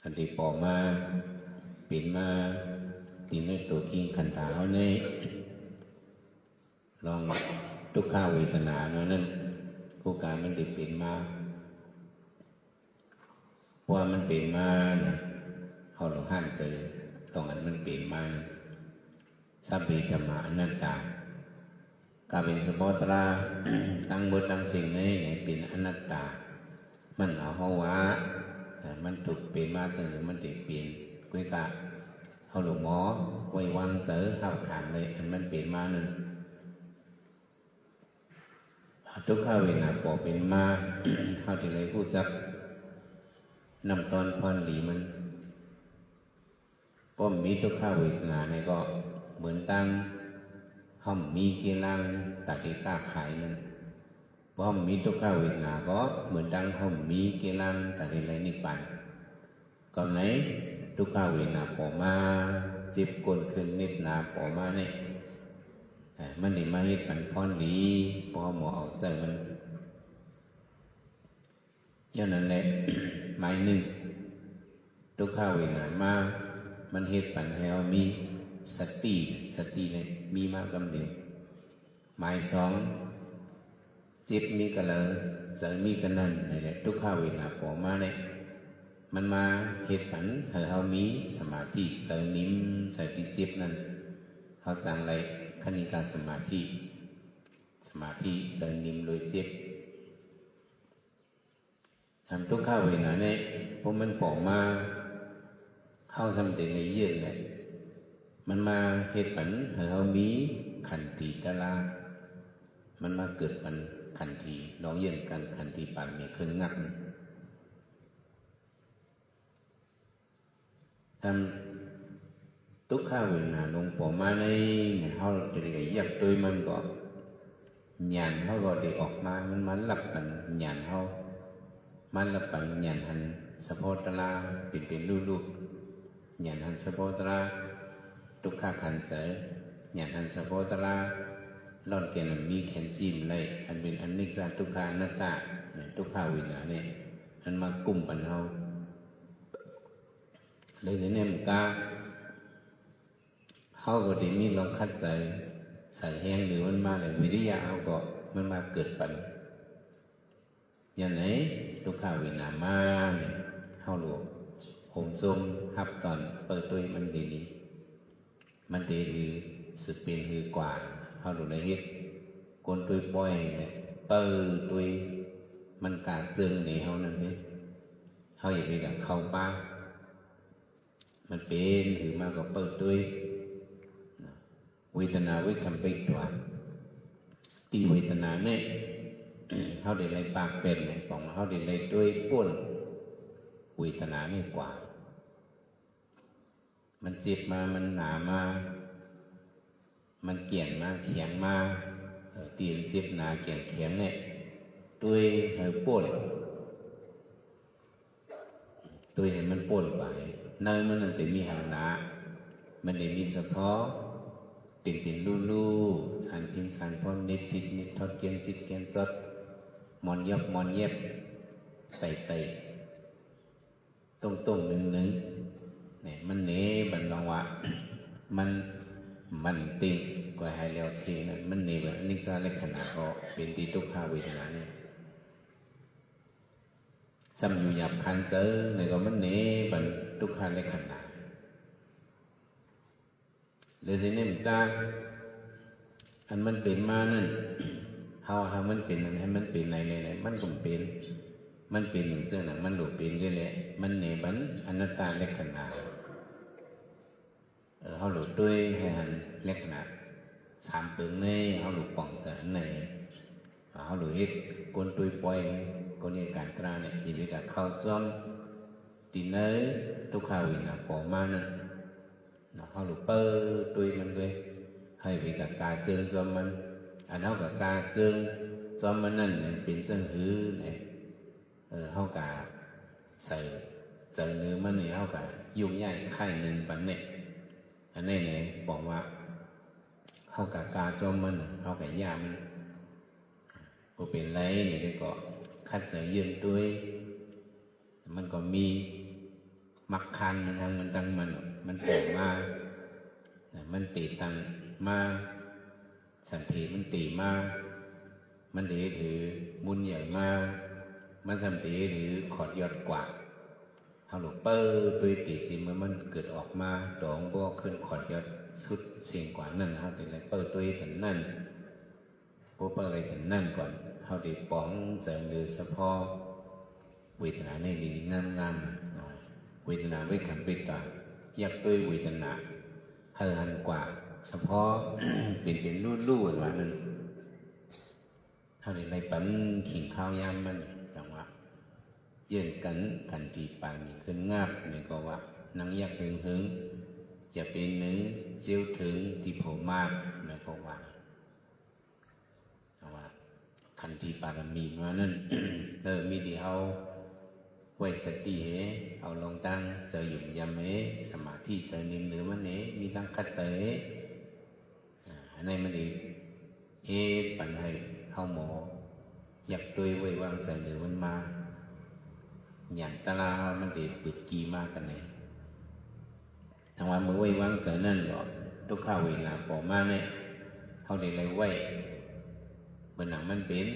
ອັນທີ່ເປັນມາ ເປັນມາທີ່ໃນໂຕຈິງຂັນທາເຮົານີ້ ລອງທຸກຂະເວທະນາເນາະ ນັ້ນ ຜູ້ກາມັນໄດ້ເປັນມາ ເພາະວ່າມັນເປັນມານະ ເຮົາລອງຫັນໃສ່ ຕ້ອງອັນມັນເປັນມານະ ສັບເບທຳມາອະນັດຕາ ກາເປັນສະເພາະຕາ ທັງໝົດທັງສິ້ນນີ້ເປັນອະນັດຕາ ມັນເອົາເຮົາວ່າ ມັນຖືກເປັນມາຈັ່ງໃດ ມັນໄດ້ເປັນ ກວຍກະ ເຮົາລົງໝໍໄວ້ວາງໃຈ ເຮົາຖາມເລີຍ ອັນມັນເປັນມານັ້ນ ທຸກຂະເວທະນາພໍເປັນມາ ເຮົາຈະໄດ້ຮູ້ຈັກ ນ້ຳຕ້ອນຄວາມດີມັນ ພໍມີທຸກຂະເວທະນານີ້ກໍເໝືອນດັ່ງເຮົາມີກຳລັງຕາທີ່ຄ້າຂາຍນັ້ນ ພໍມີທຸກຂະເວທະນາກໍເໝືອນດັ່ງເຮົາມີກຳລັງຕາທີ່ໄດ້ນິບພານ ກໍໃນທຸກຂະເວທະນາພໍມາ ເຈັບກົ້ນຂຶ້ນນິດໜາພໍມານີ້ ມັນໄດ້ມາເຮັດປັນພອນດີ ພໍເຮົາບໍ່ເອົາໃຈມັນ ຍ້ອນນັ້ນແຫຼະ ໝາຍໜຶ່ງ ທຸກຂະເວທະນາມາ ມັນເຮັດປັນໃຫ້ເຮົາມີສະຕິ ສະຕິນີ້ມີມາກຳເດີມ ໝາຍສອງ ເຈັບມີກະເລີ ເຈີມີກະນັ້ນ ນີ້ແຫຼະ ທຸກຂະເວທະນາພໍມານີ້ ມັນມາເຮັດປັນໃຫ້ເຮົາມີສະມາທິ ເຈີນິ່ມໃສ່ທີ່ເຈັບນັ້ນ ເຮົາຈັ່ງໄດ້ຄະນິກາສະມາທິ ສະມາທິເຈີນິ່ມໂດຍເຈັບ ອັນທຸກຂະເວທະນານີ້ ເພາະມັນພໍມາ ເຮົາຊ່ຳໄດ້ໄດ້ເຢີນແຫຼະ ມັນມາເຮັດປັນໃຫ້ເຮົາມີຂັນຕິຕະລາ ມັນມາເກີດປັນຂັນຕິ ເນາະ ເຢີນກັນຂັນຕິປາລະມີຂຶ້ນງັກ ຄັນທຸກຂະເວທະນາລົງພໍມາໃນ ເຮົາຈະໄດ້ຢາກໂຕຍມັນກໍ ຍານເຮົາກໍໄດ້ອອກມາ ມັນມາຮັບປັນຍານເຮົາ ມາຮັບປັນຍານຫັນສະເພາະຕາລາ ເປັນເປັນຮູບໆ ຍານຫັນສະເພາະຕາລາ ທຸກຂະຂັນໃຈ ຍານຫັນສະເພາະຕາລາ ຮ້ອນແກ່ນມີແຂນຊີ້ນໄດ້ ອັນເປັນອະນິດຈັງ ທຸກຂັງ ອະນັດຕາ ທຸກຂະເວທະນານີ້ ມັນມາກຸມປັນເຮົາ ໂດຍສະເພາະກາ ເຮົາກໍໄດ້ມີລອງຂັດໃຈ ໃສ່ແຮງຫຼືມັນມາແລ້ວ ວິລິຍະເຮົາກໍມັນມາເກີດປັນ ຍາມໃດທຸກຂະເວທະນາມານີ້ ເຮົາໂລດໂຮມຊົມຮັບຕ້ອນ ເປີດໂຕຍມັນດີໆ ມັນໄດ້ຖືສືບເປັນຫືກວ່າ ເຮົາໂລດໄດ້ເຮັດ ກົ້ນໂຕຍປ່ອຍແຫຼະ ເປີດໂຕຍ ມັນກາເຈີງໃນເຮົານັ້ນເດ້ ເຮົາຢ່າໄປກະເຂົ້າປ່າ ມັນເປັນຫືມາກໍເປີດໂຕຍ ເວທະນາວິກຳປິດວາ ທີ່ເວທະນານີ້ ເຮົາໄດ້ໄລ່ປາກເປັນຂອງເຮົາໄດ້ໄລ່ໂຕຍປົ້ນເວທະນານີ້ກວ່າ ມັນເຈັບມາ ມັນໜາມາ ມັນກຽນມາ ແຂງມາ ເອີ ທີ່ເຈັບໜາກຽນແຂງນີ້ ໂຕຍໃຫ້ປົ້ນ ໂຕຍໃຫ້ມັນປົ້ນໄປ ໃນມັນນັ້ນໄດ້ມີຫາງໜາ ມັນໄດ້ມີສະເພາະ ເປັນເປັນຮູບໆ ສານພິນສານພອນ ນິດທິດນິດທອດ ກຽນຈິດກຽນຈອດ ມອນຢອບມອນແຢບ ໄຕໄຕ ຕົງໆ ໜຶ່ງໆ ນີ້ ມັນເນບັນລອງວ່າ ມັນ ມັນຕິງກວ່າໃຫ້ແລ້ວເສຍນັ້ນ ມັນເນບັນອະນິດຈັງລັກຂະນະ ກໍເປັນທີ່ທຸກຂະເວທະນານີ້ ຊ່ຳຢູ່ຫຍາບຄັນເຈີ ແລ້ວກໍມັນເນບັນທຸກຂະລັກຂະນະ ຫຼືຊິເນມຕາ ອັນມັນເປັນມານັ້ນ ເຮົາ ເຮົາມັນເປັນ ອັນໃຫ້ມັນເປັນໃນ ໃນ ໃນ ມັນກໍເປັນ ມັນເປັນຢູ່ເຊິ່ງນັ້ນ ມັນໂລດເປັນຢູ່ແຫຼະ ມັນເນບັນອະນັດຕາລັກຂະນະ ເອີ ເຮົາໂລດໂຕຍໃຫ້ຫັນລັກຂະນະສາມເປີງໃນ ເຮົາໂລດປ່ອງໃຈໃນ ເຮົາໂລດເຮັດກົ້ນໂຕຍປ່ອຍ ກໍເຮັດການຕາລາງນີ້ ເຮັດການເຂົ້າຈ້ອມ ທີ່ໃນທຸກຂະເວທະນາພໍມານັ້ນ ເຮົາໂລດເປີດໂຕຍມັນເລີຍ ໃຫ້ເວກາກາເຈີງຈອມມັນ ອັນເຮົາກະກາເຈີງຈອມມັນນັ້ນ ເປັນຈັ່ງຫື ເຮົາກະໃສ່ໃຈເນີມັນນີ້ ເຮົາກະໂຍກຍ້າຍຄ້າຍໜຶ່ງປັນນີ້ ອັນນີ້ນີ້ບອກວ່າ ເຮົາກະກາຈອມມັນ ເຮົາກະຢ້າມັນ ບໍ່ເປັນໄລນີ້ ແລ້ວກໍຂັດໃຈເຢີນໂຕຍ ມັນກໍມີ ມັກຄານມັນທັງ ມັນທັງມັນ ມັນເກີດມາ ນະ ມັນເຕຕັງມາ ສັນເທມັນເຕມາ ມັນເດຖືມຸນໃຫຍ່ມາ ມັນສຳເຕຖືຂອດຍອດກວ່າ ເຮົາໂລເປີດດ້ວຍເຕຈິມ ເມື່ອມັນເກີດອອກມາ ດອງບໍ່ຂຶ້ນຂອດຍອດສຸດເສັງກວ່ານັ້ນ ເຮົາເປັນໄລເປີດດ້ວຍກັນນັ້ນ ບໍ່ເປີດໄລກັນນັ້ນກ່ອນ ເຮົາໄດ້ປອງໃຈເໜືອສະເພາະເວທະນາໃນດີໆງາມໆ ເນາະ ເວທະນາເວຄັນເວທາ ຢາກດ້ວຍເວທະນາ ເຮົາຫັນກວ່າສະເພາະ ເປັນເປັນຮູ້ໆ ວ່ານັ້ນ ເຮົາໄດ້ໄລ່ປັນຂິງຄາວຍາມມັນ ຈັ່ງວ່າ ເຢີ້ນກັນ ຂັນຕິປານມີຂຶ້ນງາບ ແມ່ນກໍວ່າ ນັ່ງຢາກເຫິງໆ ຈະເປັນໜຶ່ງ ເຊວເຖິງ ທີ່ໂພມາກ ແມ່ນກໍວ່າ ເອົາວ່າ ຂັນຕິປາລະມີມານັ້ນ ເອີ ມີທີ່ເຮົາໄວ້ສະຕິເຮ ເອົາລອງຕັ້ງໃຈຫຍຸມຢຳເຮ ສະມາທິໃຈເໜືອໆ ມັນເຮ ມີຕັ້ງຂັດໃຈເຮ ອາ ອັນນັ້ນມັນເອງ ເຮັດປັນໃຫ້ເຮົາໝໍຢາກດ້ວຍໄວ້ວາງໃຈເໜືອມັນມາ ຍານຕາລາເຮົາມັນໄດ້ປຶດກີມາກັນແດ່ ທັງວ່າເມື່ອໄວ້ວາງໃຈນັ້ນກໍ ທຸກຂະເວທະນາເຂົ້າມານີ້ ເຮົາໄດ້ໄລ່ໄວ້ ເບິ່ງໜັງມັນເປັນ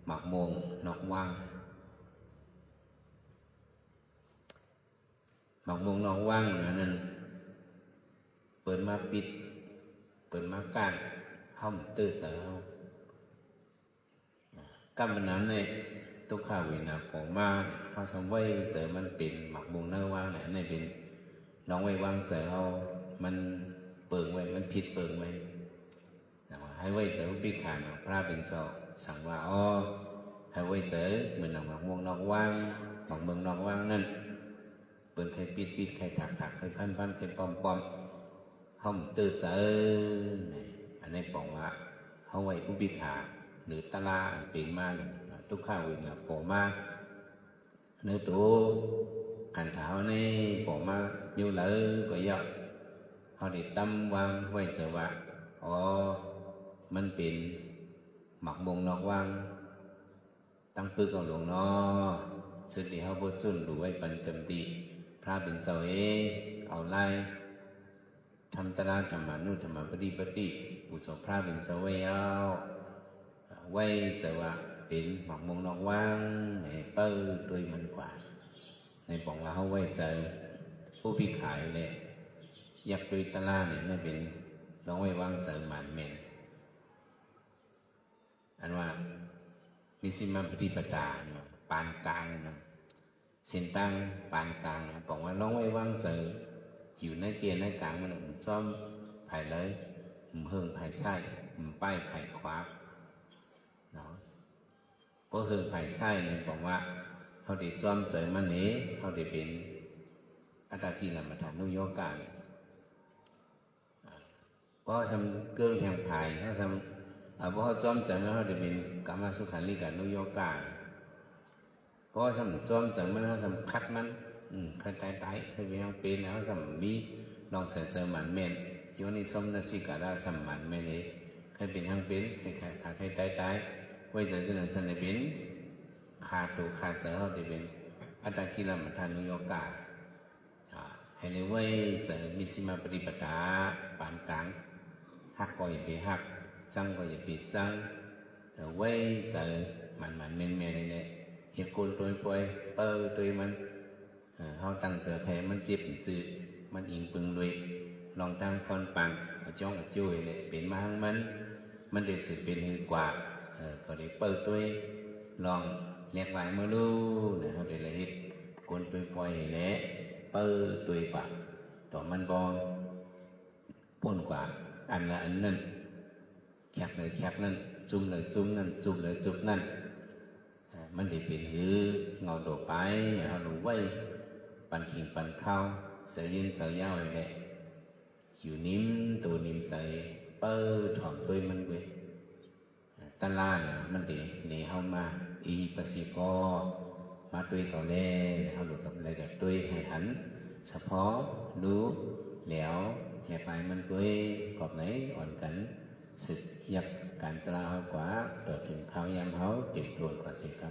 ໝາກມ່ວງນອກວັງ ໝາກມ່ວງນອກວັງອັນນັ້ນ ເປີດມາປິດ ເປີດມາກ້ານ ເຮົາເຕີໃຈເຮົາ ກຳມະນານໃນ ທຸກຂະເວທະນາເຂົ້າມາ ເຮົາສຳໄວ້ໃຈມັນເປັນໝາກມ່ວງນອກວັງ ອັນນີ້ເປັນລອງໄວ້ວາງໃຈເຮົາ ມັນເປີງໄວ້ ມັນຜິດເປີງໄວ້ ໃຫ້ໄວ້ໃຈອຸເບກຂາ ພະເປັນເຈົ້າສັ່ງວ່າ ອໍ ໃຫ້ໄວ້ໃຈເໝືອນໜັງໝາກມ່ວງນອກວັງ ໝາກມ່ວງນອກວັງນັ້ນ ເປີນໄຄປິດປິດ ໄຄຖັກຖັກ ໄຄພັນພັນ ໄຄປ້ອມປ້ອມ ເຮົາເຕີໃຈ ອັນນີ້ບອກວ່າ ເຮົາໄວ້ອຸເບກຂາ ຫຼືຕາລາອັນເປັນມາ ທຸກຂະເວທະນາເຂົ້າມາ ເນື້ອໂຕ ຂັນທະເຮົານີ້ເຂົ້າມາຢູ່ໃດກໍຢ່າ ເຮົາໄດ້ຕຳວາງໄວ້ໃຈວ່າ ອໍ ມັນເປັນໝາກມ່ວງນອກວັງ ຕັ້ງປຶກເອົາຫຼວງເນາະ ເຊິ່ງທີ່ເຮົາບໍ່ຈຸນດູໄວ້ປັນເຕັມທີ່ ພະເປັນເຈົ້າເອງ ເອົາໄລ່ ທຳຕະລາ ທຳມານຸ ທຳມາປະຕິປະຕິ ຜູ້ສອງພະເປັນເຈົ້າໄວ້ເອົາ ໄວ້ໃຈວ່າເປັນໝາກມ່ວງນອກວັງ ໃຫ້ເປີດດ້ວຍມັນກວ່າ ໃນປອງລາວເຮົາໄວ້ໃຈ ຜູ້ພິຂາຍແຫຼະ ຢາກດ້ວຍຕະລານີ້ ໃຫ້ເປັນລອງໄວ້ວາງໃຈໝານແມ່ນ ອັນວ່າ ມິຊຊິມະປະຕິປະດາ ປານກາງນະ ເສັ້ນທາງປານກາງນະ ບອກວ່າລອງໄວ້ວາງໃຈ ຢູ່ໃນເກນໃນກາງມັນ ບໍ່ຈ້ອມພາຍໃດ ບໍ່ເຫິງພາຍຊ້າຍ ບໍ່ປ້າຍພາຍຂວາເນາະ ບໍ່ເຫິງພາຍຊ້າຍນີ້ ບອກວ່າເຮົາໄດ້ຈ້ອມໃຈມັນເດ ເຮົາໄດ້ເປັນອັດຕະກິລະມັດຖານຸໂຍກາ ເພາະເຮົາຊ່ຳເກີງແຫ່ງພາຍ ເຮົາຊ່ຳ ເອີ ເພາະເຮົາຈ້ອມໃຈມັນ ເຮົາໄດ້ເປັນກາມະສຸຂາລິການຸໂຍກາ ເພາະເຮົາຊ່ຳຈ້ອມໃຈມັນ ເຮົາຊ່ຳຂັດມັນ ອືມ ຂັດຕາຍຕາຍ ໃຫ້ເປັນແຫ່ງເປັນ ເຮົາຊ່ຳມີລອງໃສ່ໃຈໝານແມ່ນ ໂຍນິໂສມະນະສິກາລະ ຊ່ຳໝານແມ່ນເດ ໃຫ້ເປັນແຫ່ງເປັນ ໃຫ້ຂາດຂາດ ໃຫ້ຕາຍຕາຍ ໄວ້ໃຈຊັ້ນນັ້ນ ຊັ້ນໄດ້ເປັນ ຂາດໂຕຂາດໃຈ ເຮົາໄດ້ເປັນອັດຕະກິລະມັດຖານຸໂຍກາ ອາ ໃຫ້ໄດ້ໄວ້ໃຈມິຊຊິມະປະຕິປະດາ ປານກາງ ຮັກກໍຢ່າໄປຮັກ ຊັງກໍຢ່າໄປຊັງ ເອີ ໄວ້ໃຈໝັ້ນໆແມ່ນໆນີ້ແຫຼະ ເຮັດກົນໂຕຍປ່ອຍ ເປີດໂຕຍມັນ ເອີ ເຮົາຕັ້ງໃຈແຜ່ມັນເຈັບມັນຈື່ ມັນອີງປຶງລຸຍ ລອງຕັ້ງຄອນປັງ ອາຈ່ອງອາໂຈ້ຍແຫຼະ ເປັນມາຫາງມັນ ມັນໄດ້ສືບເປັນຫືອກວ່າ ເອີ ກໍໄດ້ເປີດໂຕຍ ລອງແລກລາຍມາດູນະ ເຮົາໄດ້ລະເຮັດກົນໂຕຍປ່ອຍແຫຼະ ເປີດໂຕຍກວ່າ ຕໍ່ມັນບໍ່ ພົ້ນກວ່າ ອັນລະອັນນັ້ນ ແຄບເລີຍແຄບນັ້ນ ຈຸ່ມເລີຍຈຸ່ມນັ້ນ ຈຸບເລີຍຈຸບນັ້ນ ມັນໄດ້ເປັນຫືອເຫງົາໂຕໄປ ເຮົາຮູ້ໄວ້ ປັນຂິງປັນຄາວ ສາຍຢືນສາຍຍາວແຫຼະ ຢູ່ນິມໂຕນິມໃຈ ເປີດຖອມໂຕຍມັນເວີຍ ຕາລານະ ມັນເດເນເຮົາມາ ອີປະສິໂກ ມາໂຕຍເຂົາແລ ເຮົາໂລດກັບໃດກໍໂຕຍໃຫ້ຫັນ ສະເພາະ ຮູ້ ແລ້ວ ແລະປາຍມັນໂຕຍ ກອບໃນອ່ອນກັນ ສືບຢາກການຕະລາເຮົາກວ່າ ຕໍ່ເຖິງຄາວຍາມເຮົາເຕັມໂຕນກວ່າເສຍກຳ.